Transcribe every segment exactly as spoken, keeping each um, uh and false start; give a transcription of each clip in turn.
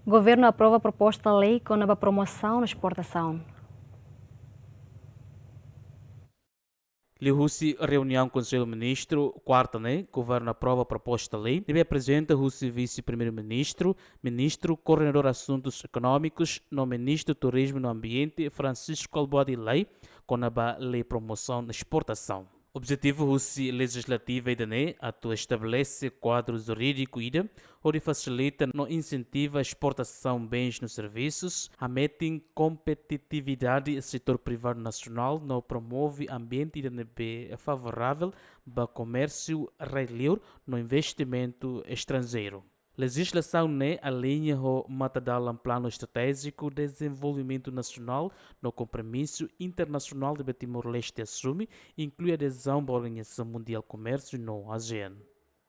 Governu aprova proposta lei kona-ba promosaun esportasaun. Liuhusi reuniaun Konsellu Ministru kuarta ne'e, Governu aprova proposta lei ne'ebé aprezenta husi Vise-Primeiru-Ministru, Ministru Koordenadór Asuntus Ekonómikus no Ministru Turizmu no Ambiente, Francisco Albuady Lay, kona-ba lei promosaun esportasaun. Objetivu husi lei lejizlativa ida-ne'e atu estabelese kuadru jurídiku ida hodi fasilita no insentiva esportasaun bens no servisus, hametin kompetitividade setór privadu nasionál no promove ambiente ida ne'ebé favorável ba komérsiu rai-li'ur no investimentu estranjeiru. Lejizlasaun ne'e aliña ho matadalan Planu Estratéjiku Dezenvolvimentu Nasionál no kompromisu internasionál ne'ebé Timor-Leste asume, inklui adezaun ba Organizasaun Mundiál Komérsiu no ASEAN.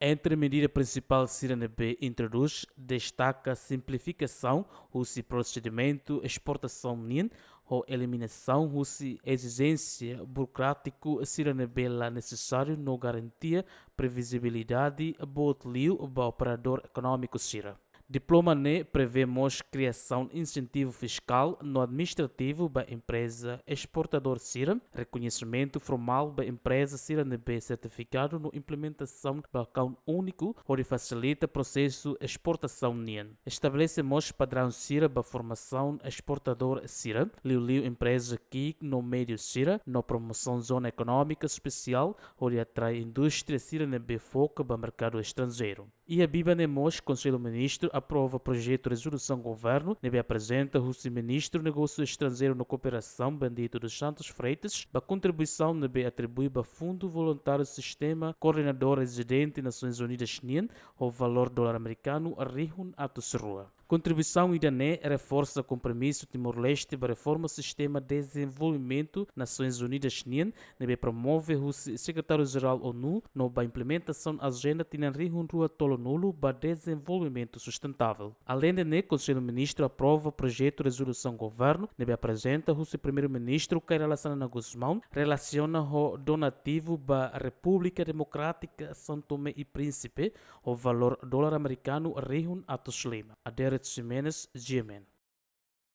Entre medida prinsipál sira ne'ebé introdús, destaka simplifikasaun husi prosedimentu esportasaun nian, ho eliminasaun husi ezijénsia burokrátiku sira ne'ebé la nesesáriu no garantia previzibilidade boot liu ba operadór ekonómiku sira. Diploma ne'e prevee mós kriasaun insentivu fiskál no administrativu ba empreza esportadór sira, rekoñesimentu formál ba empreza sira ne'ebé sertifikadu no implementasaun balkaun úniku hodi fasilita prosesu esportasaun nian. Estabelese mós padraun sira ba formasaun esportadór sira, liuliu empreza ki'ik no médiu sira, no promosaun zona ekonómika espesiál hodi atrai indústria sira ne'ebé foka ba merkadu estranjeiru. Iha biban ne'e mós Konsellu Ministru aprova projetu rezolusaun governu ne'ebé aprezenta husi Ministru Negósiu Estranjeiru no Kooperasaun, Bendito dos Santos Freitas, ba kontribuisaun ne'ebé atribui ba Fundu Voluntáriu Sistema Koordenadór Rezidente Nasoins Unidas nian, ho valór dolar amerikanu rihun atus rua. Kontribuisaun ida-ne'e reforsa kompromisu Timor-Leste ba reforma sistema dezenvolvimentu Nasoins Unidas nian, ne'ebé promove husi Sekretáriu-Jerál ONU, no ba implementasaun Ajenda tinan rihun rua tolunulu ba dezenvolvimentu sustentável. Aleinde ne'e, Konsellu Ministru aprova projetu rezolusaun governu ne'ebé aprezenta husi Primeiru-Ministru Kay Rala Xanana Gusmão, relasiona ho donativu ba Repúblika Demokrátika São Tomé e Príncipe, ho valór dolar amerikanu rihun atus lima. Adérito Ximenes, G M N.